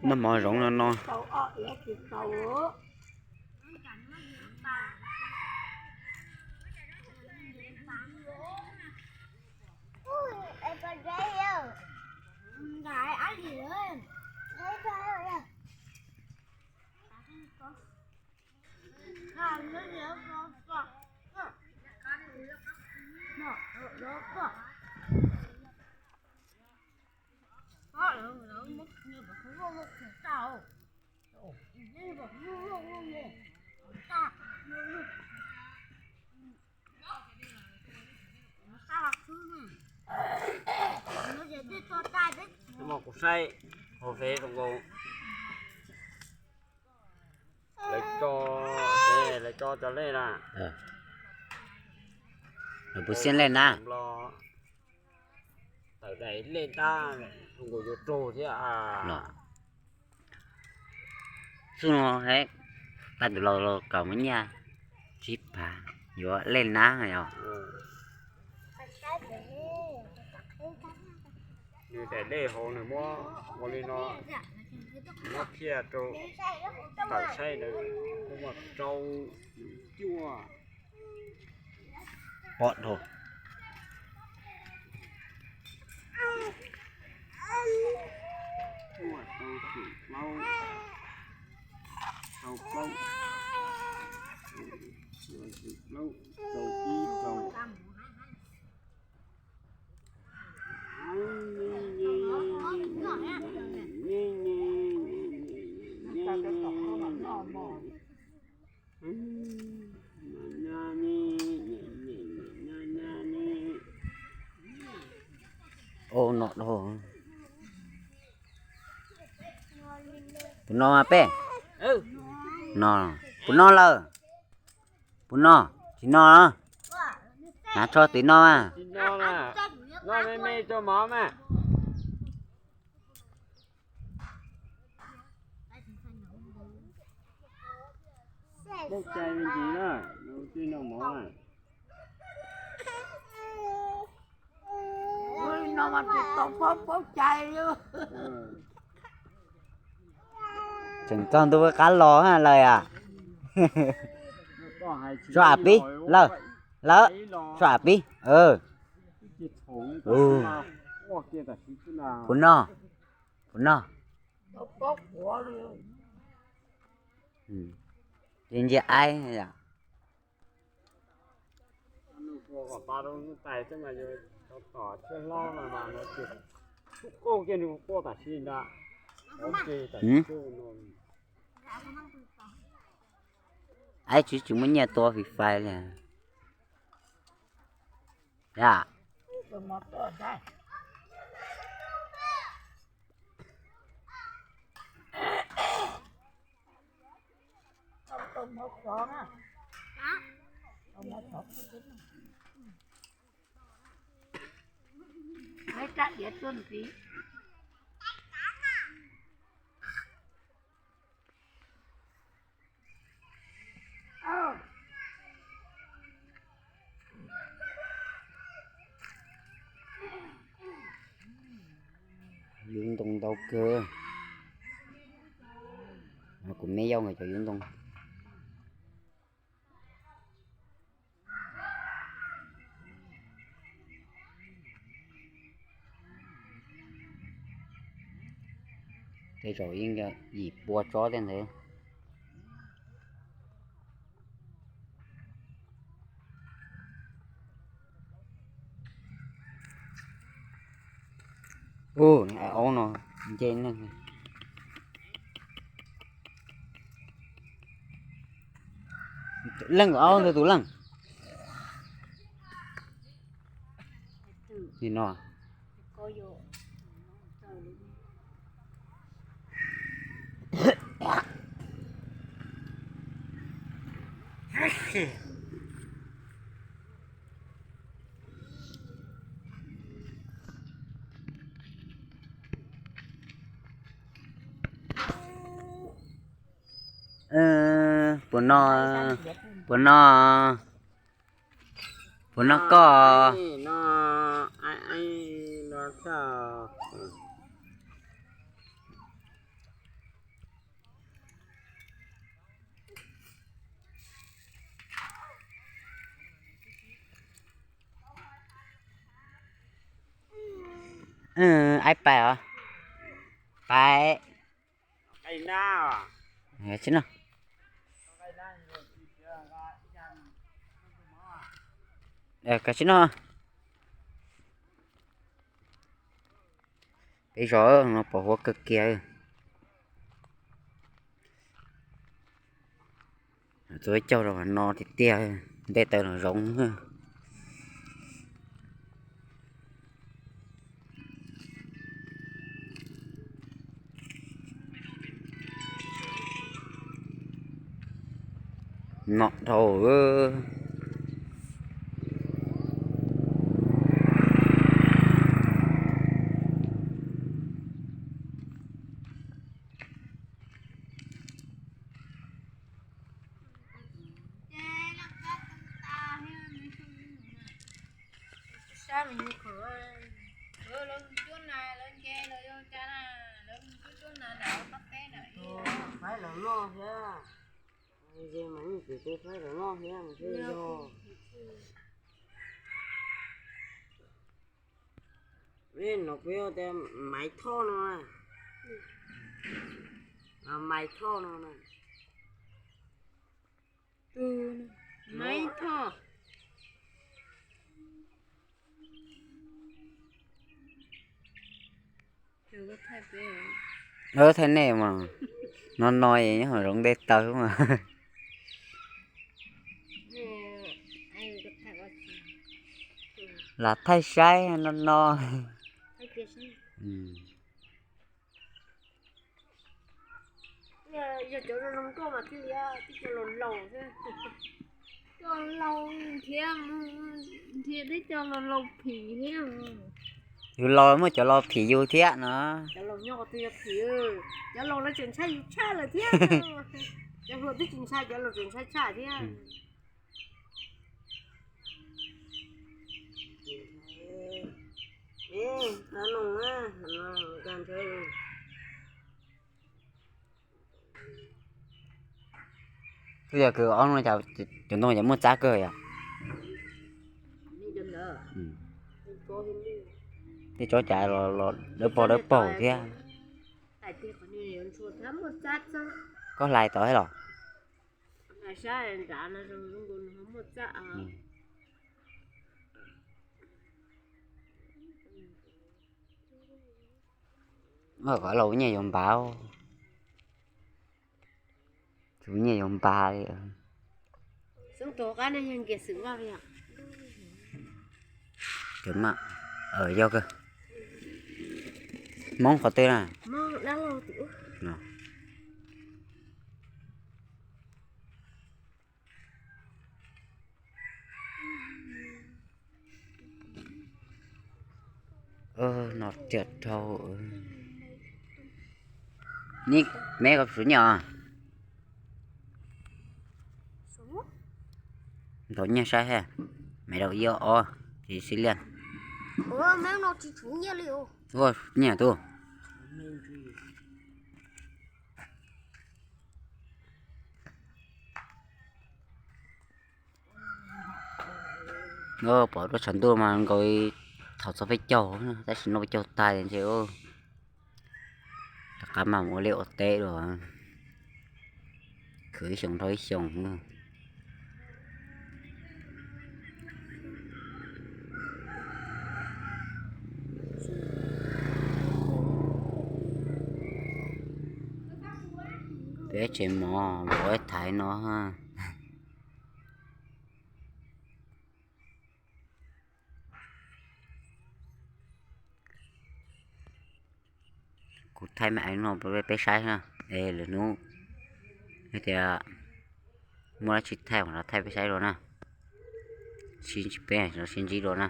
Noj mov zoov no no. Muab kuv saib hauv fev zoo nkaus. Lawv tso, lawv tso cov lej na. Lawv puas xiab lej na? Tawm daim lej ntab zoo nkaus yuav raug thiab. Xub no, tag tus laus los kom muab nyiaj tsib phav yuav lej nab os. Nws daim lej hauv nws muab ua li no, muab thiaj rau tawm saib ntawd, muaj rau cuaj, pom dhau, cuaj rau, xya rau, rau plaub, xya rau, plaub rau, ib rau. Ua no dhau. Puas no mas peb? No, puas no lawm? Puas no? Tsis no. Hnav tsho twv no mas. Noj me me tso mov mas. Paub cai me ntsis na, no twb noj mov na. Tseem txog ntu qab los lawm as. Sua pib lawm, lawm, sua pib. Puas no? Puas no? Ces ntsia aib yom. Aib tsis, tsis muaj nyiaj tua Free Fire li. Yam. Yub ntoo ntau kawg. Kuv me yau nkawd cov yub ntoo. Tej zaum yeej yim pua tsob tej ntawd. Ub, aub no nce neeg. Leej aub ntawd tus leej. Li no. Puas no, puas no, puas no koj? No, no, no. Aib pais os. Pais. Kav tsis noj. Kav tsis noj. Peb zos no pos huab kawg kiag. Txua caug rau no tiag tiag, nte taw los zoov. Nom dhau. Faib los noj thiab, faib los noj thiab, no kuv yog tias Maiv Thoj no, Maiv Thoj no, Maiv Thoj. Thaij nej mas, no no nyob hauv zoov nte taw mas. Lam thaij saib no no. Yog cov zoo zoo nkauj mas thiaj li, tib co laus laus thiab, cov laus thiab, nrhiav tib co laus laus phim thiab. Yus laus muaj cov laus phim yus thiab no. Cov laus nyob qhov twg yog phim, cov laus lawv tseem ntshai yus tshaj lawm thiab. Cov hluas twb tsis ntshai, cov laus tseem ntshai tshaj thiab. Twb yog kws ob no cas cov ntoo cas muaj txab kawg yom. Tej tsob cas los dawb paug dawb paug thiab. Koj hlais tod thiab los? Qhov laus nyiaj yuav npav, tus nyiaj yuav npav li. Yog kawg, Hmoob qhov twg na? No tiag dhau. Neb koj suav nyiaj os? Ntaus nyiaj saib thiab. Maiv rau ib ob, tsis xib liaj. Ua nyiaj tub. Pom rau tshav ntuj mas nkaus thaum txog peb caug, tab sis no peb caug tag ntshe rov qab mam mus ua liaj ua teb dua, khwv ib xyoos dhau ib xyoos. Peb tsev mov vov thaiv no. Kuv thaij me aiv no rau peb saib na, es lwm hnub yog tias muaj dab tsi thaij los thaij peb saib dua na. Sib ntsib peb los sib ntsib dua na.